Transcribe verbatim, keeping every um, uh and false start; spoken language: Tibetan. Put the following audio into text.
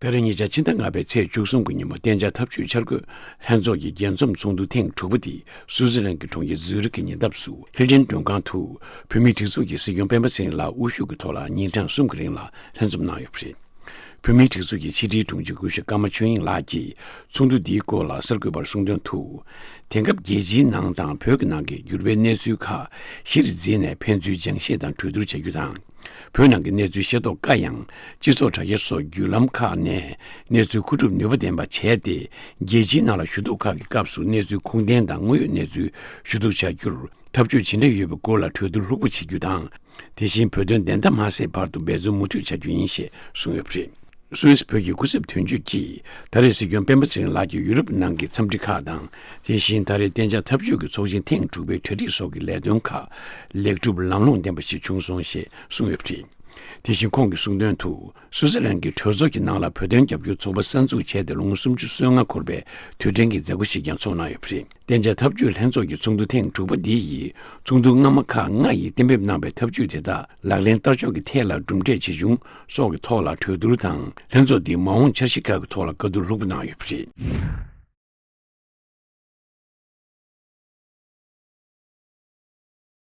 ད་རེས་ཉེ་ཆར་ཕྱི་ཟླ་ལྔ་པའི་ཚེས་བཅུ་གསུམ་གྱི་ཉིན་མོ་གཏན་འཇགས་འཐབ་ཇུས་འཆར་འགོད་ལྷན་ཚོགས་ཀྱི་རྒྱས་འཛོམས་ཚོགས་འདུ་ཐེངས་དྲུག་པ་དེ་སུའུ་ཙི་ལན་གྱི་གྲོང་ཁྱེར་ཛུ་རིག་གི་ཉེ་འདབས་སུ་ཧིལ་ཏན་མགྲོན་ཁང་དུ་བོད་མིའི་སྒྲིག་འཛུགས་ཀྱི་སྲིད་སྐྱོང་སྤེན་པ་ཚེ་རིང་ལགས་དབུ་བཞུགས་ཀྱི་ཐོག་ལ་ཉིན་གྲངས་གསུམ་གྱི་རིང་ལ་ལྷན་འཛོམས་གནང་ཡོད་པ་རེད། བོད་མིའི་སྒྲིག་འཛུགས་ཀྱི་ཕྱི་དྲིལ་དྲུང་ཆེ་སྐུ་ཞབས་ཀརྨ་ཆོས་དབྱིངས་ལགས་ཀྱིས་ཚོགས་འདུ་འདིའི་སྐོར་ལ་གསར་འགོད་པར་གསུངས་དོན་དུ། དེང་སྐབས་རྒྱལ་སྤྱིའི་ནང་དང་བོད་ཀྱི་ནང་གི་འགྱུར་བའི་གནས་ཚུལ་ཁག་གཞིར་འཛིན་ནས་ཕན་ཚུན་སྦྱང་བཤད་དང་གྲོས་བསྡུར་བྱ་རྒྱུ་དང་། བོད་ནང་གི་གནས་ཚུལ་ཤེས་རྟོགས་དཀའ་ཡང་། སྤྱི་ཚོགས་དྲ་རྒྱ་སོགས་བརྒྱུད་ལམ་ཁག་ནས་གནས་ཚུལ་མཁོ་སྒྲུབ་ནུས་པ་ལྡན་པ་བྱས་ཏེ། རྒྱལ་སྤྱིའི་ནང་ལ་ཞུ་གཏུག་ཁག་གི་སྐབས་སུ་གནས་ཚུལ་ཁུངས་ལྡན་དང་དངོས་ཡོད་གནས་ཚུལ་ཞུ་གཏུག་བྱ་རྒྱུར་ཐབས་ཇུས་ཇི་འདྲ་ཡོད་པའི་སྐོར་ལ་གྲོས་བསྡུར་ལྷུག་པོ་བྱེད་རྒྱུ་དང་། དེ་བཞིན་བོད་དོན་བདེན་མཐའ་མ་གསལ་བར་དུ་འབད་བརྩོན་མུ་མཐུད་བྱ་རྒྱུ་ཡིན་ཞེས་གསུངས་ཡོད་པ་རེད། སུད་སི་བོད་ཀྱི་སྐུ་ཚབ་དོན་གཅོད་ཀྱིས་ད་རེས་སྲིད་སྐྱོང་སྤེན་པ་ཚེ་རིང་ལགས་ཀྱིས་ཡུ་རོབ་ནང་གི་འཚམས་འདྲི་ཁག་དང་། དེ་བཞིན་ད་རེས་གཏན་འཇགས་འཐབ་ཇུས་ཀྱི་ཚོགས་ཆེན་ཐེངས་དྲུག་པའི་གྲ་སྒྲིག་སོགས་ཀྱི་ལས་དོན་ཁག་ལེགས་གྲུབ་ལམ་ལྷོང་ལྡན་པ་ཞིག་བྱུང་སོང་ཞེས་གསུངས་ཡོད་པ་རེད། དེ་བཞིན་ཁོང་གིས་གསུངས་དོན་དུ། སུའུ་ཙི་ལན་གྱི་གྲོས་ཚོགས་ཀྱི་ནང་ལ་བོད་དོན་རྒྱབ་སྐྱོར་ཚོགས་པ་གསར་འཛུགས་བྱས་ཏེ་ལོ་ངོ་སུམ་ཅུ་སོ་ལྔ་འཁོར་བའི་དུས་དྲན་གྱི་མཛད་སྒོ་ཞིག་ཀྱང་ཚོགས་གནང་ཡོད་པ་རེད། གཏན་འཇགས་འཐབ་ཇུས་ལྷན་ཚོགས་ཀྱི་ཚོགས་འདུ་ཐེངས་དྲུག་པ་འདི་ཡིས་ཚོགས་འདུ་སྔ་མ་ཁག་ལྔ་ཡིས་གཏན་འབེབས་གནང་བའི་འཐབ་ཇུས་དེ་དག་ལག་ལེན་བསྟར་ཕྱོགས་ཀྱི་ཐད་ལ་གྲུབ་འབྲས་ཇི་བྱུང་སོགས་ཀྱི་ཐོག་ལ་གྲོས་བསྡུར་དང་། ལྷན་ཚོགས་འདིའི་མ་འོངས་འཆར་གཞི་ཁག་གི་ཐོག་ལ་བཀའ་བསྡུར་ལྷུག་པོ་གནང་ཡོད་པ་རེད།